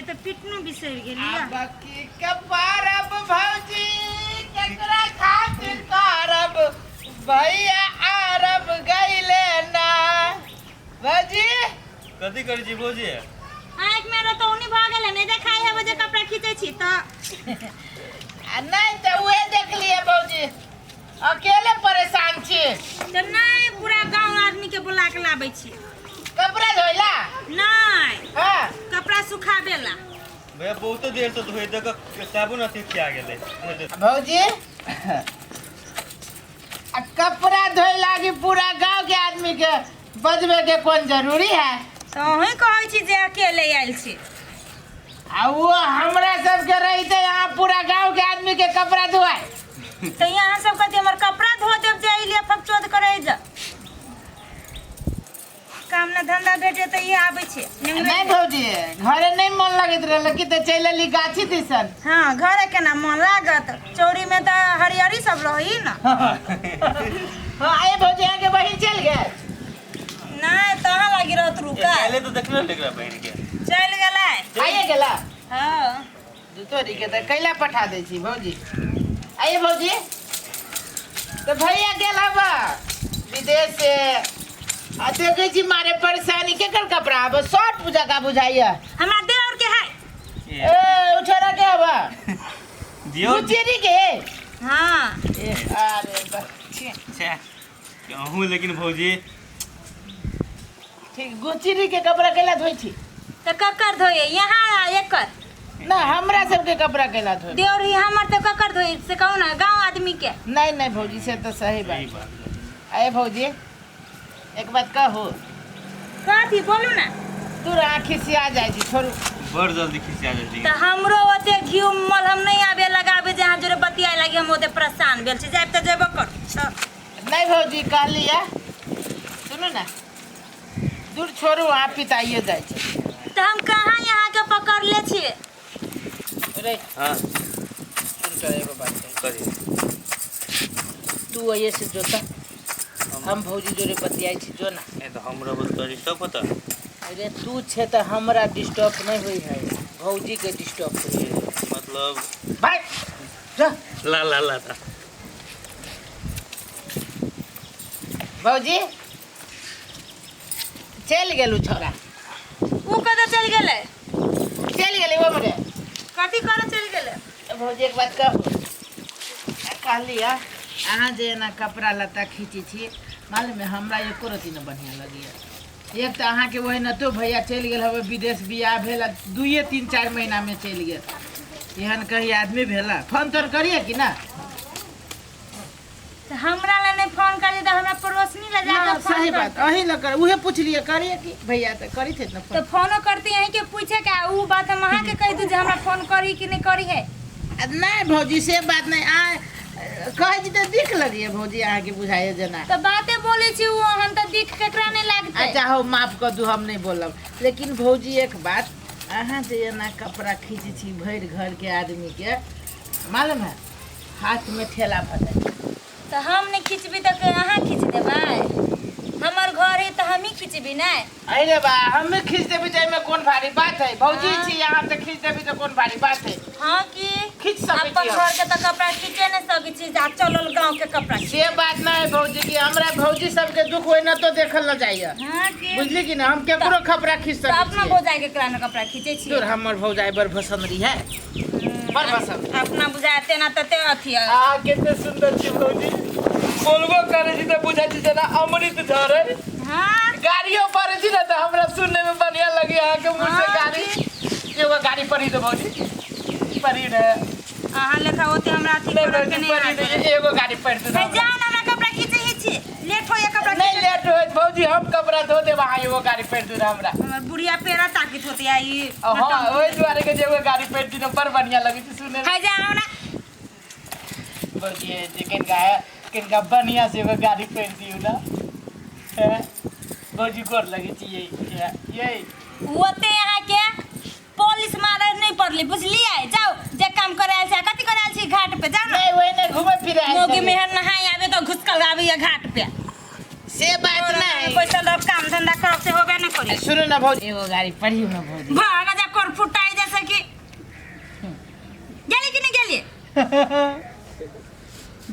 तऽ पिटनो बिसरि गेलियै। आब की के पारब भौजी, केकरा खातिर करब, भैया आरब गइले ना। भौजी, कथी करै छी भौजी? आँखि में रतौनी भऽ गेलै, नहि देखाइ है जे कपड़ा खींचै छी तऽ। आ नहि तऽ उहे देखलियै भौजी, अकेले परेशान छी। तऽ नहि, पूरा गाँव आदमी के बुला के लाबै छी। कपड़ा धोइला? नहि। हाँ। कपड़ा सुखाबे ला। भैया, बहुत देर से धोए दे के साबुन अथी खिया गेलै। भौजी, आ कपड़ा धोए लागी पूरा गांव के आदमी के बजबे के कोन जरूरी है? तऽ अहीं कहै छी जे अकेले आयल छी। आ वो हमरा सबके रहिते यहाँ पूरा गांव के आदमी के कपड़ा धोआए। तऽ यहाँ सब कहती हमर कपड़ा धो देब जे अइलियै फकचोद करै जा। काम ना धंधा भेटे तऽ इहे आबै छै। नहीं भौजी, घरे नहीं मन लगैत रहल कि तऽ चलि एली गाछी दिसन। हाँ, घरे केना मन लागत? चौरी में तऽ हरियरी सब रही ना। हाँ, आए भौजी, अहाँके बहिन चलि गेल? नहीं, तहाँ लागी रहत रुका। पहले तो देखले लेकरा बहिन के। चलि गेलै। आइए गेला? हाँ। तोरी के तऽ कैला पठा दै छी भौजी। आइए भौजी, तऽ भैया गेल हबा विदेश से, आ देखै छी मारे परेशानी। केकर कपड़ा हबा शर्ट पूजा का बुझाइया? हमरा देवर के है। ए, उठेरा के हबा? दियो। गुचेरी के? हाँ। ए, अरे बच्चे। छे, अहूँ लेकिन भौजी। ठीक, गुचेरी के कपड़ा कैला धोइ छी? तऽ ककर धोइए यहाँ एकर? ना, हमरा सबके कपड़ा कैला धोइ? देवर ही हमर, तऽ ककर धोइ से कहू ना, गाँव आदमी के? नहीं नहीं भौजी, से तो सही बात। सही बात। अरे भौजी, एक बात कहू? कथी, बोलू ना। तू आँखि सिया जाइ छी, छोड़ू। बड़ जल्दी खिसिया जाइ छी। तऽ हमरो ओते घी मलहम नहीं आबे लगाबे जे अहाँ जोरे बतियाए लागी। हम ओते परेशान भेल छी, जायब तऽ जेबो कर। नहीं भौजी, कहली है, सुनू ना, दूर छोड़ू, अहाँ पिताइए जाइ छी। तऽ हम कहाँ यहाँ के पकड़ले छियै? रे। हाँ। सुन कर एगो बात कही। करी। तू अये से जोता, हम भौजी जोरे बतियाइ छी, जो ना। ए, तऽ हम रहबो तऽ डिस्टर्ब होता। अरे, तू छे तऽ हमरा डिस्टर्ब नहीं हुई है, भौजी के डिस्टर्ब हुई है। मतलब? भाई जा। ला ला ला ला। भौजी, चलि गेलू छोरा। उ कतऽ चलि गेलै? चलि गेलै ओ मरे। कथी करऽ चलि गेलै? भौजी, एक बात कहू? कहली है, अहाँ जे एना कपड़ा लत्ता खींचै छी, मालूम है, हमरा एको रत्ती नहि बढ़िआँ लगैए। एक तऽ अहाँके ओहि नतो भैया चलि गेल हवे विदेश, बियाह भेल आ दुइए तीन चारि महीनामे चलि गेल। एहन कहीं आदमी भेला? फोन तोन करिए कि ना? तऽ हमरा लए नहि फोन करी तऽ हमरा पड़ोसनी लए ना, जाके फोन सही कर। बात, अहीं लग कर उहे पुछलिए, करिए कि भैया तऽ करी थे ना तऽ फोन। फोनो करती अहीं के पूछे के, आ उ बात हम अहाँ के कहि दू जे हमरा फोन करी कि नहि करी है? आ नहीं भौजी, से बात नहीं, आ कहै छी तऽ दिख लगिए भौजी, अहाँके बुझाइए जेना। तऽ बाते बोलै छी उ हम तऽ दिख केकरा नहि लागतै? अच्छा हो, माफ कर दू, हम नहीं बोलब। लेकिन भौजी, एक बात, अहाँ जे एना कपड़ा खींचै छी भरि घरके आदमीके, मालूम है, हाथमे ठेला भऽ जाइ। तऽ हम नहि खिचबी तऽ अहाँ खींच देबै? हमर घर है तऽ हमही खिचबी नहि? अरे बा, हमे खींच देबी तऽ एहिमे कोन भारी बात है भौजी? हाँ। छी अहाँ तऽ खींच देबी तऽ कोन भारी बात है? हाँ की। खींच सकै अपन छी हम। घर के तऽ कपड़ा खींचे नहि सकै छी, आ चलल गाँव के कपड़ा खींचे। से बात नहीं है भौजी, की हमरा भौजी सबके दुख ओहिना तो देखल न जाइए। हाँ की। बुझली कि ना, हम केकरो कपड़ा खींच तऽ सकै अपना छियै। भौजाई के केना कपड़ा खींचे छी? तोर हमर भौजाई बड़ भसंदरी है, बड़ पसंद। अपना बुझाय तेना तते अथी है। आ कते सुंदर छी भौजी, बोलबो करै छी तऽ बुझै छी जेना अमृत झरै। हाँ। गाड़ियो पढ़ै छी ने तऽ हमरा सुनने में बढ़िया लगे अहाँके मुँह से। हाँ। गाड़ी, एगो गाड़ी पढ़ी दो भौजी, पढ़ी ने। अहाँ लेखा ओते हमरा अथी नहीं करऽ के भौजी, नहि पढ़ी आबे। ने, एगो गाड़ी पढ़ि दो। हे, जाउ ने, हमरा कपड़ा खींचे ही छी, लेट होइए कपड़ा नहीं खींचे। लेट होइत भौजी, हम कपड़ा धो देब, अहाँ एगो गाड़ी पढ़ि दू ने हमरा। हमर बुढ़िया पेड़ा ताकित होते आ ई। हाँ, ओहि दुआरे के जे एगो गाड़ी पढ़ि दी ने, बड़ बढ़िया लगै छै सुनने में। हे, जाउ ने। भौजी, जे कनिका कनिका बढ़िया से एगो गाड़ी पढ़ि दियौ ने। हैं? भौजी, गोर लगै छी। ये ये ओते अहाँ के पुलिस मारे नहीं पड़ली, बुझलियै? जाउ, जे काम करे आयल छै, कथी करे आयल छी घाट पे? जाउ ने। नहीं, वही नहीं, घूमे फिरे आयल मौगी छलियै। मेहर नहाय आबे तऽ घुसकल आबैया घाट पे। से बात नहीं। बैसल रह, काम धंधा करब से होबे नहीं करी। सुनू ना भौजी, एगो गाड़ी पढ़ियौ ना भौजी। भाग जा, कर फुटाई जैसे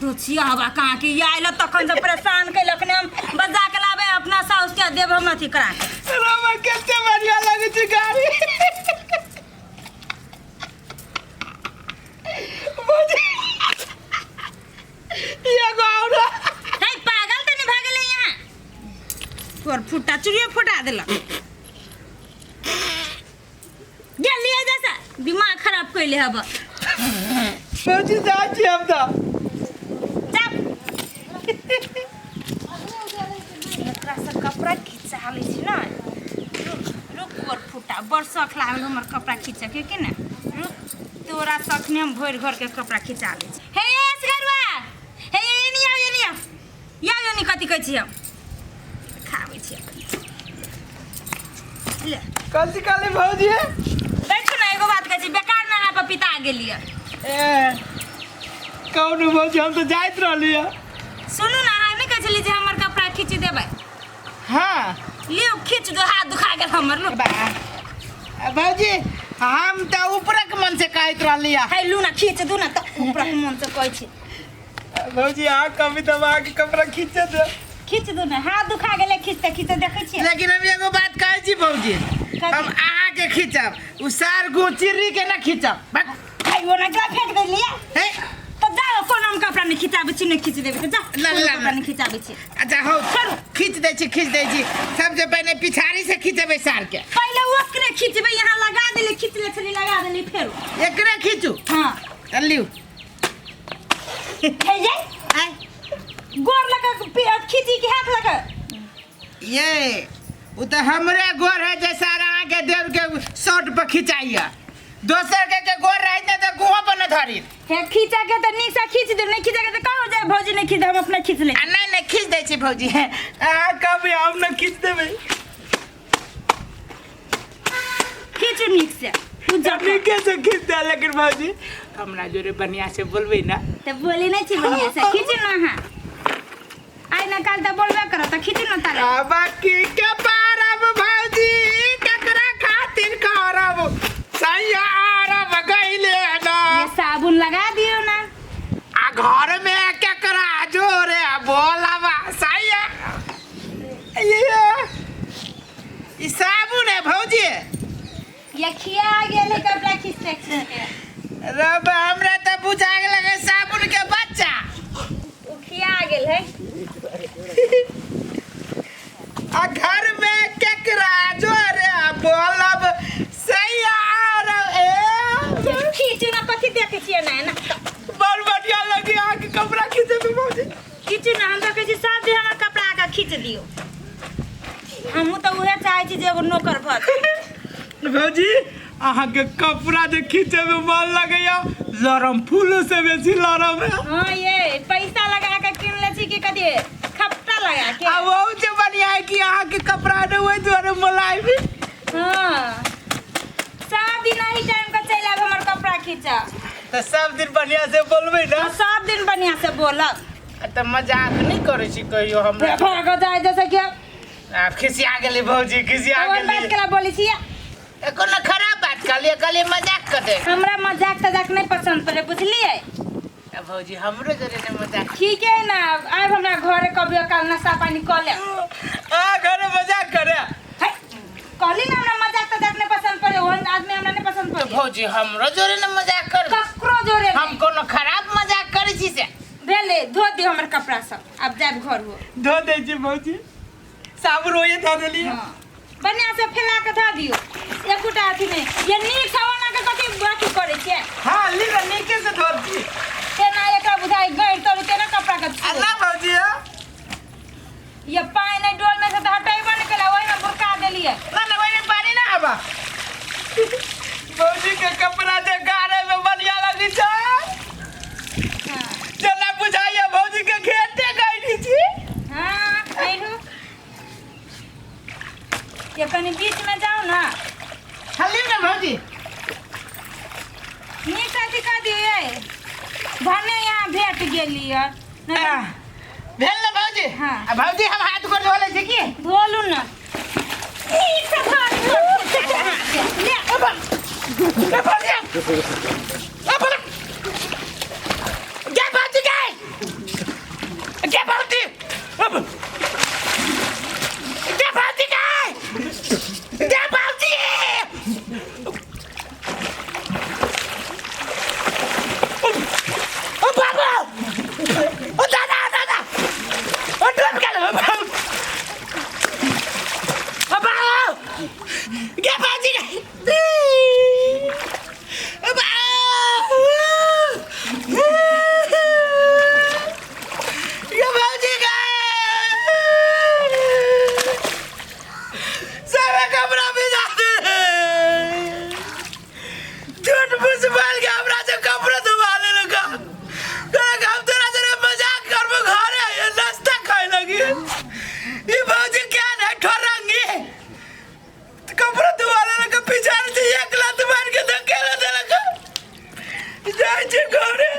दोछिया हवा कहाँ के ये आयल तखन से परेशान कैलक ने हम बजा के लाबे अपना साउस के देब हम अथी करा के। रवा कते बढ़िया लगै छै गाड़ी। भौजी, एगो और। हे पागल तनी भऽ गेलै यहाँ तोर फुटा चूड़ियो फुटा देलक गेलियै जैसा दिमाग खराब कैले हब। भौजी जाइ छी हम तऽ। जा एकरा से कपड़ा खिंचा लै छी ने। रुक रुक तोर फुटा बड़ शौख लागल हमर कपड़ा खींचके के ने। रुक तोरा शौख ने हम भरि घर के कपड़ा खिंचा लै छी। हे असगरुआ हे एनी आउ एनी आउ या एनी कथी कहै छी हम खाबै छी ले। कथी कहली भौजी? बैठू ने एगो बात कहै छी बेकार में अहाँ पर पिता गेलियै। ए कौन भौजी हम तऽ जाइत रहलियै। सुनू ने अहाँ नहि कहै छलियै जे हमर कपड़ा खींच देबै? हाँ लियौ खींच दो हाथ दुखा गेल हमर। लू बा भौजी हम तऽ ऊपरक मन से कहैत रहलियै। हे लू ना खींच दू ना तऽ ऊपरक मन से कहै छी। भौजी अहाँ कभी तऽ अहाँके कपड़ा खींचे दे। खींच दू ना हाथ दुखा गेलै खींचते खींचते देखै छियै। लेकिन हम एगो बात कहै छी भौजी हम अहाँके खींचब उ सार गु चिर्री के ना खींचब। बक खाइयो ना जा फेंक देलियै। हे तऽ जाओ कोनो हम कपड़ा नहि खिचाबै छी नहि खींच देबै तऽ जा ना, कोनो ना, कपड़ा ना। नहि खिचाबै छी। अच्छा हो खींच दै छी खींच दै छी। सबसे पहले पिछाड़ी से खींचबै सार के। पहिले ओकरे खींचबै यहाँ लगा देली खींच ले छली लगा देली फेरो एकरे खींचू। हाँ तऽ लिउ। हे ये आय गोर लगा के खींची के हाथ लगा ये उ तऽ हमरे गोर है जे सारा अहाँके देव के शर्ट पर खिंचाइया। दोसर के गोर रहै ने तऽ गुहो पर न धरी। हे खींचा के तऽ नीक से खींच दे नहीं खींचा के तऽ कहो जाए भौजी नहीं खींच हम अपने खींच ले। आ नहीं नहीं खींच दै छी भौजी। अहाँ कभी हम न खींच देबै। खींचू नीक से उज्जर नीके से खींच दे लेकिन भौजी हमरा जोरे बढ़िया से बोलबै ना। तऽ बोली नहीं छी बढ़िया से खींचू ना अहाँ आइ ना काल तऽ बोलबे करत तऽ खींचू ना ताले। बाकी के पारब भौजी ककरा खातिर करब सैया आरब गइले ना। ये साबुन लगा दियो ना। आ घर में केकरा जोरे बोलब सैया। ये ई साबुन है भौजी। ये खिया गेल है कपड़ा खींचते खींचते। रब हमरा तऽ बुझा गेल है साबुन के बच्चा। ओ खिया गेल है। आ घर में केकरा जोरे बोलब सैया आरब ए खींचू ना कथी देखै छियै ना ना। बड़ बढ़िया लगी अहाँके कपड़ा खींचे में भौजी। खींचू ना हम तऽ कहै छी सब दिन हमर कपड़ा आके खींच दियौ। हमहूँ तऽ उहे चाहै छी जे एगो नौकर भऽ जाय। भौजी अहाँके कपड़ा जे खींचे में मन लगैया लरम फूलो से बेसी लरम है। हाँ ये पैसा लगा के किन ले छी कि कथी खपटा लगा के। आ वो जे बढ़िया है कि अहाँके कपड़ा ने ओहि दुआरे मोलायम। हाँ सब दिन एही टाइम के चलि आयब हमर कपड़ा खींचऽ। तऽ सब दिन बढ़िया से बोलबै ना। सब दिन बढ़िया से बोलब। तऽ मजाक नहि करै छी कहियो हमरा। भागो जाय जैसे कि आ खिसिया गेली भौजी खिसिया कोन बात गेली। केला बोलै छियै? कोनो खराब बात कहलियै कहलियै मजाक कर दे। हमरा मजाक तजाक नहि पसंद पड़े बुझलियै। आ भौजी हमरो जोरे ने मजाक। ठीक है ना आब हमरा घरे कभी काल नाश्ता पानी कऽ ले। आ घरे मजाक करे। है कहली ना हमरा मजाक तजाक नहि पसंद पड़े ओहन आदमी हमरा नहि पसंद पड़े। भौजी हमरो जोरे ने मजाक कर। ककरो जोरे हम कोनो खराब मजाक करै छी से। भेलै धो दियौ हमर कपड़ा सब आब जायब घर हो। धो दै छी भौजी साबुन ओहे धो देलियै। हाँ बढ़िया से फैला के धो दियौ एकोटा अथी नहि। ये नीक से ओना के कथी अथी करै छियै? हाँ ली ना नीके से धो दी। तेना एकरा बुझाइ गैर तरू तेना कपड़ा के आ ना भौजी हाँ? ये पानि नहि डोल में से तऽ हटेबो नहि केला ओहिमे बुरका देलियै। ना ना ओहिमे पानि ना आबा। भौजी के कपड़ा जे गाड़े में बढ़िया लगै छै। हाँ जेना बुझाइया भौजी के घेटे गइली छी। हाँ अइलू ये कनी बीच में जाओ ना। हल्ली ना भौजी। नीक से अथी कऽ दियै भने यहाँ भेट गेली है। भेल ना भौजी? हाँ। आ भौजी हम हाथ गोर धो लै छी की? धोलू ना। नीक से धो लियौ। ले। ए भौजी। ए भौजी। ओ बाबा ओ दादा दादा ओ डूब गेल ओ बाबा ओ बाबा गे बाजी गे ओ बाबा गे बाजी गे सब कपड़ा भिजा दे झूठ मूठ बोल के हमरा से कपड़ा धुआ लेलक तोरा हम तोरा से मजाक करबो घरे आइए नाश्ता खाए लगी ई भौजी क्या नहीं ठोरंगी कपड़ा धुआ लेलक पिछाड़ से एक लात मार के धकेला देलक जाय छी घरे।